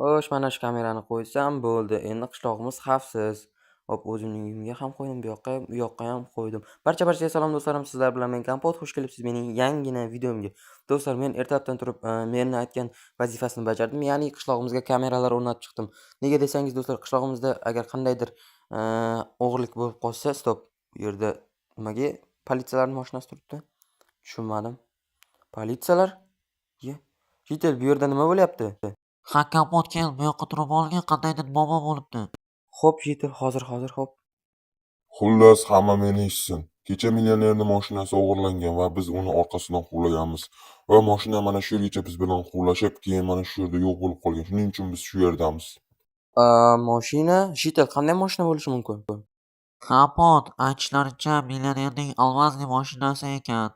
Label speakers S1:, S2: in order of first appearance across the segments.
S1: Xo'sh, mana shu kamerani qo'ysam bo'ldi. Endi qishlog'imiz xavfsiz. Hop, o'zimning uyimga ham qo'ydim, bu yoqqa ham, u yoqqa ham qo'ydim. Barcha-barchaga salom do'stlarim, sizlar bilan men Kompot. Xush kelibsiz mening yangina videomga. Do'stlar, men ertalabdan turib, merni aytgan vazifasini bajardim, ya'ni qishlog'imizga kameralar o'rnatib chiqdim. Nega desangiz do'stlar, qishlog'imizda agar qandaydir o'g'irlik bo'lib qolsa, stop, bu yerda nimaga politsiyalarning mashinasi turibdi? Tushunmadim. Politsiyalar? Ye, Jitel, bu yerda nima bo'lyapti?
S2: Ha, Kompot, kel, bu yoqqa turib olgin, qandaydir muammo bo'libdi.
S1: Xo'p, Jitel, hozir, hozir, xo'p.
S3: Xullas, hamma meni eshitsin. Kecha millionerning mashinasi o'g'irlangan va biz uni orqasidan quvlaganmiz. Va mashina mana shu yergacha biz bilan quvlashib, keyin mana shu yerda yo'q bo'lib qolgan. Shuning uchun biz shu yerdamiz.
S1: Mashina? Jitel, qanday mashina bo'lishi mumkin?
S2: Kompot, aytishlaricha, millionerning алмазный mashinasi ekan.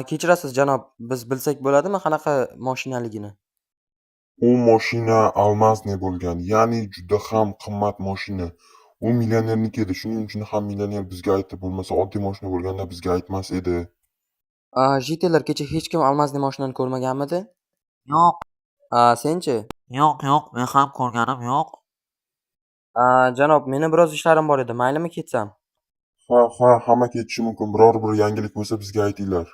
S1: Kechirasiz janob, biz bilsak bo'ladimi qanaqa mashinaligini?
S3: U mashina алмазный bo'lgan, ya'ni juda ham qimmat mashina. U millionerniki edi. Shuning uchun ham millioner bizga aytdi. Bo'lmasa oddiy mashina bo'lganda bizga aytmas edi.
S1: Jitellar, kecha hech kim алмазный mashinani ko'rmaganmidi?
S2: Yo'q.
S1: Senchi?
S2: Yo'q, yo'q, men ham ko'rganim yo'q.
S1: Janob, meni biroz ishlarim bor edi, maylimi ketsam?
S3: Ha, ha, hamma ketishi mumkin. Biror bir yangilik bo'lsa bizga aytinglar.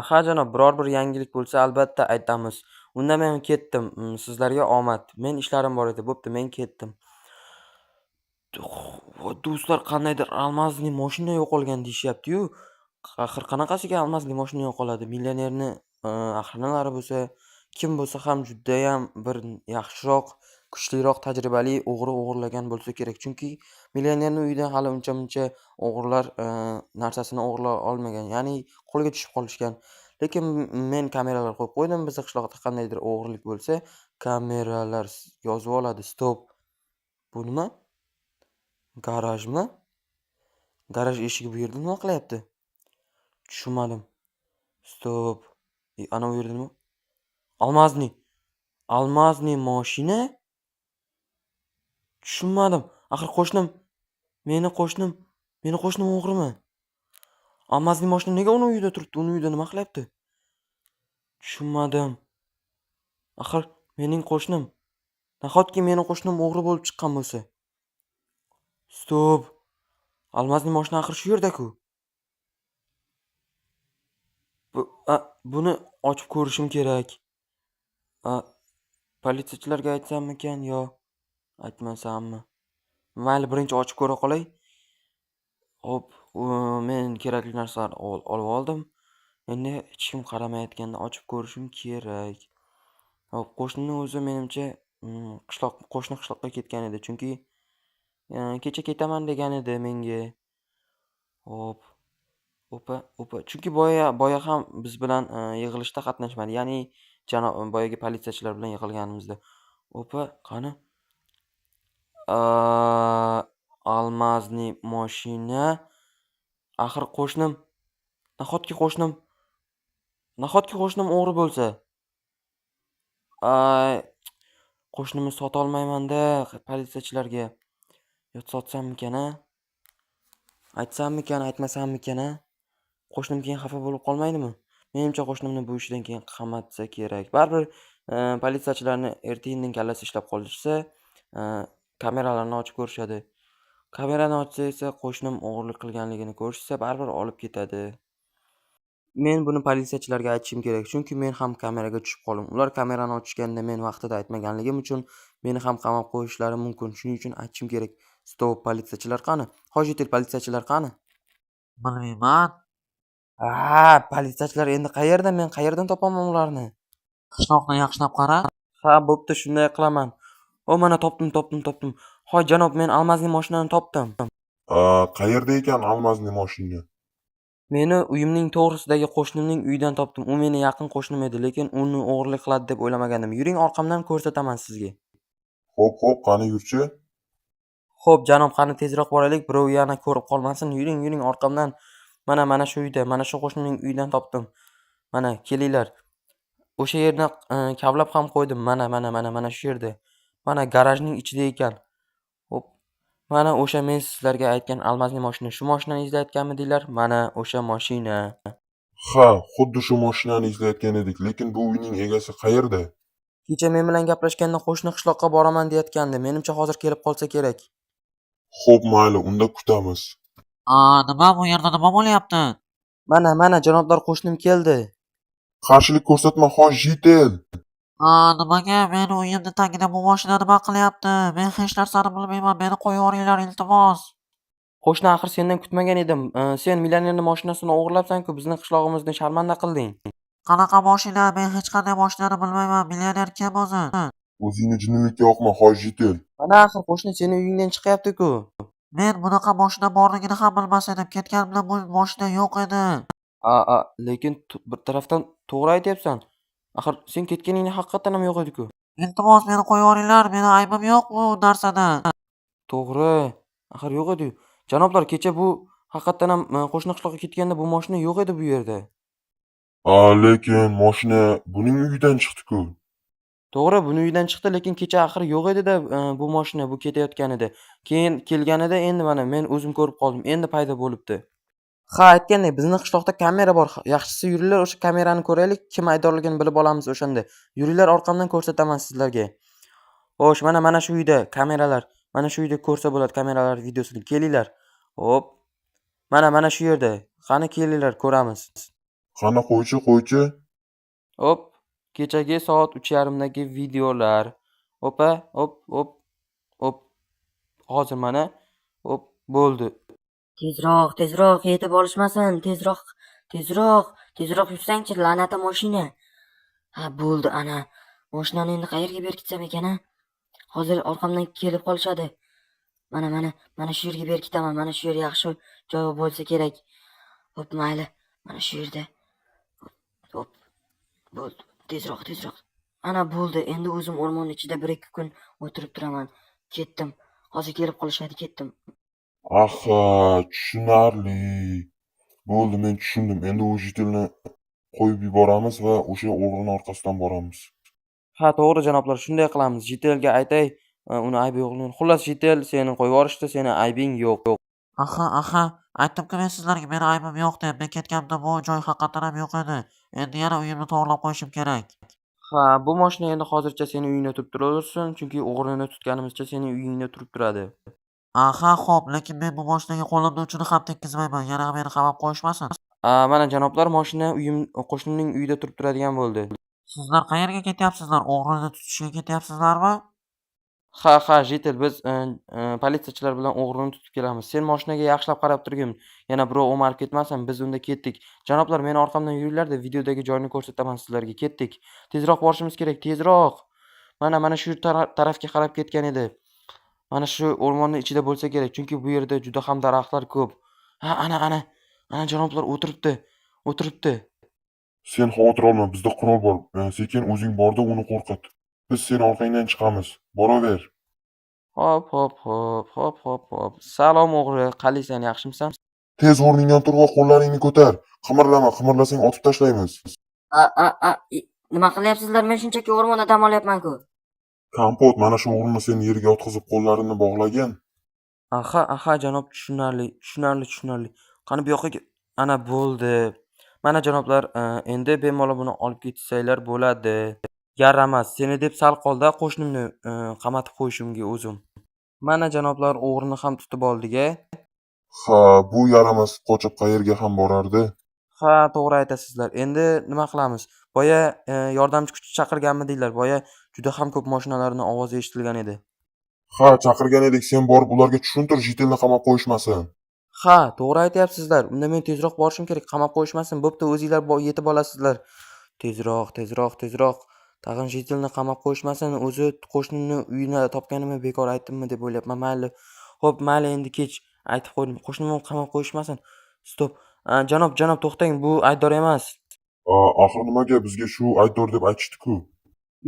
S1: Ha, janob, biror bir yangilik bo'lsa albatta aytamiz. Unda men ketdim. Sizlarga omad. Men ishlarim bor edi. Bo'pti, men ketdim. Do'stlar, qandaydir алмазный mashina yo'qolgan deyishyapti-yu. Axir qanaqasiga алмазный mashina yo'qoladi? Millionerni охрана lari bo'lsa, kim bo'lsa ham judayam bir yaxshiroq, kuchliroq, tajribali o'g'ri o'g'irlagan bo'lsa kerak. Chunki millionerning uyidan hali uncha-muncha o'g'rilar narsasini o'g'irlay olmagan, ya'ni qo'lga tushib qolishgan. Lekin men kameralar qo'yib qo'ydim. Bizni qishloqda qandaydir o'g'irlik bo'lsa, kameralar yozib oladi. Stop. Bu nima? Garajmi? Garaj eshigi bu yerda nima qilyapti? Tushunmadim. Stop. Ana u yerda nima? Алмазный. Алмазный mashina? Tushunmadim. Axir qo'shnim, meni qo'shnim o'g'rimi? Алмазный mashina nega uni uyida turibdi? Uni uyida nima qilyapti? Tushunmadim. Axir mening qo'shnim. Nahotki meni qo'shnim o'g'ri bo'lib chiqqan bo'lsa? Stop. Алмазный mashina axir shu yerda-ku. Bu buni ochib ko'rishim kerak. Politsiyachilarga aytsammikan yo aytmasammi? Mayli, birinchi ochib ko'ra qolay. Hop, men kerakli narsalarni olib oldim. Endi hech kim qaramayotganda ochib ko'rishim kerak. Hop, qo'shnimning o'zi menimcha, qishloq qo'shni qishloqqa ketgan edi, chunki kecha ketaman degan edi menga. Hop. Opa, opa. Chunki boya ham biz bilan yig'ilishda qatnashmadi. Ya'ni janob boyagi politsiyachilar bilan yig'ilganimizda. Opa, qani? Алмазный mashina. Axir qo'shnim, nahotki qo'shnim o'g'ri bo'lsa? Ay, qo'shnimni sotolmayman-da politsiyachilarga. Yo sotsammikan, a? Aytsammikan, aytmasammikan, a? Qo'shnim keyin xafa bo'lib qolmaydimi? Menimcha, qo'shnimni bu ishidan keyin qamatsa kerak. Baribir politsiyachilarni erta-indin kallasi ishlab qolishsa, kameralarni ochib ko'rishadi. Kamerani ochsa esa qo'shnim o'g'irlik qilganligini ko'rishsa, baribir olib ketadi. Men buni politsiyachilarga aytishim kerak, chunki men ham kameraga tushib qoldim. Ular kamerani ochishganda men vaqtida aytmaganligim uchun meni ham qamab qo'yishlari mumkin. Shuning uchun aytishim kerak. Stop, politsiyachilar qani? Hojitel, politsiyachilar qani?
S2: Bilmayman.
S1: Ha, politsiyachilar endi qayerda? Men qayerdan topaman ularni?
S2: Qishloqni yaxshilab qara.
S1: Ha, bo'pti, shunday qilaman. O, mana topdim, topdim, topdim. Hoy janob, men алмазный mashinani topdim.
S3: Qayerda ekan алмазный mashina?
S1: Meni uyimning to'g'risidagi qo'shnimning uyidan topdim. U meni yaqin qo'shnim edi, lekin uni o'g'irlik qiladi deb o'ylamagandim. Yuring, orqamdan ko'rsataman sizga.
S3: Xo'p, xo'p, qani yurchi.
S1: Xo'p, janob, qani tezroq boraylik, birov yana ko'rib qolmasin. Yuring, yuring orqamdan. Mana, mana shu uyda, mana shu qo'shnimning uyidan topdim. Mana, kelinglar. O'sha yerni kavlab ham qo'ydim. Mana, mana, mana, mana shu yerda. Mana garajning ichida ekan. Xo'p. Mana o'sha men sizlarga aytgan алмазный mashina. Shu mashinani izlayotganmidinglar? Mana o'sha mashina.
S3: Ha, xuddi shu mashinani izlayotgan edik, lekin bu uyning egasi qayerda?
S1: Kecha men bilan gaplashganda qo'shni qishloqqa boraman deyayotgandi. Menimcha hozir kelib qolsa kerak.
S3: Xo'p, mayli, unda kutamiz.
S2: A, nima bu yerda nima bo'lyapti?
S1: Mana, mana janoblar qo'shnim keldi.
S3: Qarshilik ko'rsatma, hoy житель.
S2: A, nimaga meni uyimni tagida bu mashina nima qilyapti? Men hech narsani bilmayman, meni qo'yib yuboringlar, iltimos.
S1: Qo'shni axir sendan kutmagan edim. Sen millionerning mashinasini o'g'irlabsan-ku, bizni qishlog'imizni sharmanda qilding.
S2: Qanaqa mashina? Men hech qanday mashinani bilmayman. Millioner kim o'zi?
S3: O'zingni jinnilikka yoqma, hoy житель.
S1: Mana axir qo'shni seni uyingdan chiqyapti-ku.
S2: Men bunaqa mashina borligini ham bilmas edim. Ketganimda bu mashina yo'q edi.
S1: A, a, lekin bir tarafdan to'g'ri aytyapsan. Axir sen ketganingda haqiqatan ham yo'q edi-ku.
S2: Iltimos, meni qo'yib yuboringlar. Meni aybim yo'q bu narsada.
S1: To'g'ri. Axir yo'q edi-yu. Janoblar, kecha bu haqiqatan ham qo'shni qishloqqa ketganda bu mashina yo'q edi bu yerda.
S3: A, lekin mashina buning uyidan chiqdi-ku.
S1: To'g'ri, buni uyidan chiqdi, lekin kecha axir yo'q edi-da, bu mashina bu ketayotganida. Keyin kelganida endi mana men o'zim ko'rib qoldim. Endi paydo bo'libdi. Ha, aytgandek, bizni qishloqda kamera bor. Yaxshisi yuringlar, o'sha kamerani ko'raylik, kim aybdorligini bilib olamiz o'shanda. Yuringlar, orqamdan ko'rsataman sizlarga. Xo'sh, mana mana shu uyda kameralar. Mana shu uyda ko'rsa bo'ladi kameralar videosini. Kelinglar. Hop. Mana mana shu yerda. Qani kelinglar, ko'ramiz.
S3: Qani qo'ychi, qo'ychi.
S1: Hop. Kechagi soat 3:30dagi videolar. Opa, hop, hop, hop. Hozir mana, hop, bo'ldi.
S4: Tezroq, tezroq yetib olishmasin, tezroq, tezroq, tezroq yursangchi, la'nati mashina. Ha, bo'ldi, ana. Mashinani endi qayerga berkitsam ekan, a? Hozir orqamdan kelib qolishadi. Mana, mana, mana shu yerga berkitaman. Mana shu yer yaxshi joy bo'lsa kerak. Hop, mayli. Mana shu yerda. Hop, hop. Bo'ldi. Tezroq, tezroq. Ana bo'ldi. Endi o'zim o'rmon ichida 1-2 kun o'tirib turaman. Ketdim. Hozir kelib qolishadi, ketdim.
S3: Aha, tushunarli. Bo'ldi, men tushundim. Endi u житель ni qo'yib yuboramiz va o'sha o'g'rini orqasidan boramiz.
S1: Ha, to'g'ri janoblar, shunday qilamiz. Житель ga aytay, uni aybi yo'qligini. Xullas, житель seni qo'yib yuborishdi, seni aybing yo'q.
S2: Aha, aha. Aytdim-ku men sizlarga meni aybim yo'q deb. Men ketganimda bu joy haqiqatan ham yo'q edi. Endi yana uyimni to'g'rilab qo'yishim kerak.
S1: Ha, bu mashina endi hozircha seni uyingda turib turaversin, chunki o'g'rini tutganimizcha seni uyingda turib turadi.
S2: Aha, xo'p, lekin men bu mashinaga qo'limni uchini ham tekkizmayman. Yana meni qamab qo'yishmasin.
S1: A, mana janoblar, mashina uyim qo'shnimning uyida turib turadigan bo'ldi.
S2: Sizlar qayerga ketyapsizlar? O'g'rini tutishga ketyapsizlarmi?
S1: Ha, ha, житель, biz politsiyachilar bilan o'g'rini tutib kelamiz. Sen mashinaga yaxshilab qarab turgin. Yana birov o'marib ketmasin, biz unda ketdik. Janoblar, meni orqamdan yuringlar-da, videodagi joyni ko'rsataman sizlarga. Ketdik. Tezroq borishimiz kerak, tezroq. Mana, mana shu tarafga qarab ketgan edi. Mana shu o'rmonning ichida bo'lsa kerak, chunki bu yerda juda ham daraxtlar ko'p. Ha, ana, ana. Ana janoblar o'tiribdi. O'tiribdi.
S3: Sen xavotir olma, bizda qurol bor. Sekin o'zing borda uni qo'rqit. Biz seni orqangdan chiqamiz. Boraver.
S1: Hop, hop, hop, hop, hop, hop. Salom o'g'ri, qalaysan, yaxshimisan?
S3: Tez o'rningdan tur va qo'llaringni ko'tar. Qimirlama, qimirlasang otib tashlaymiz.
S4: A, a, a, nima qilyapsizlar? Men shunchaki o'rmonda dam olyapman-ku.
S3: Kompot, mana shu o'g'rini sen yerga yotqizib qo'llarini bog'lagin.
S1: Aha, aha, janob, tushunarli, tushunarli, tushunarli. Qani bu yoqqa ana bo'ldi. Mana janoblar, endi bemalol buni olib ketsanglar bo'ladi. Yaramas, seni deb sal qoldi qo'shnimni qamatib qo'yishimga o'zim. Mana janoblar, o'g'rini ham tutib oldik-a.
S3: Ha, bu yaramas qochib qayerga ham borardi?
S1: Ha, to'g'ri aytasizlar. Endi nima qilamiz? Boya yordamchi kuch chaqirganmidinglar? Boya juda ham ko'p mashinalarning ovozi eshitilgan edi.
S3: Ha, chaqirgan edik. Sen borib ularga tushuntir, житель ni qamab qo'yishmasin.
S1: Ha, to'g'ri aytyapsizlar. Unda men tezroq borishim kerak, qamab qo'yishmasin. Bo'pti, o'zinglar yetib olasizlar. Tezroq, tezroq, tezroq. Tag'in житель ni qamab qo'yishmasin. O'zi qo'shnimni uyini topganimni bekor aytdimmi deb o'ylayapman. Mayli. Xo'p, mayli endi kech. Aytib qo'ydim. Qo'shnimni qamab qo'yishmasin. Стоп. Janob, janob, to'xtang, bu aybdor emas.
S3: A, axir nimaga bizga shu aybdor deb aytishdi-ku?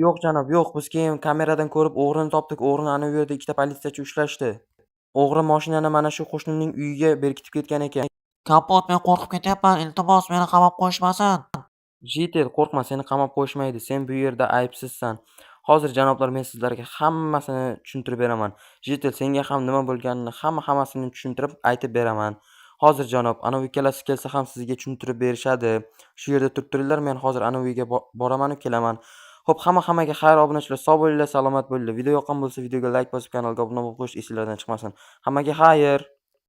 S1: Yo'q, janob, yo'q. Biz keyin kameradan ko'rib o'g'rini topdik. O'g'rini ana u yerda ikkita politsiyachi ushlashdi. O'g'ri mashinani mana shu qo'shnimning uyiga berkitib ketgan ekan.
S2: Kompot, men qo'rqib ketyapman. Iltimos, meni qamab qo'yishmasin.
S1: Житель, qo'rqma, seni qamab qo'yishmaydi. Sen bu yerda aybsizsan. Hozir janoblar men sizlarga hammasini tushuntirib beraman. Житель, senga ham nima bo'lganini hamma-hammasini tushuntirib aytib beraman. Hozir janob, ana u ikkalasi kelsa ham sizga tushuntirib berishadi. Shu yerda turib turinglar, men hozir ana u uyga boraman-u kelaman. Xo'p, hamma-hammaga xayr, obunachilar, sog' bo'linglar, salomat bo'linglar. Video yoqqan bo'lsa, videoga like bosib, kanalga obuna bo'lib qo'yish esinglardan chiqmasin. Hammaga xayr.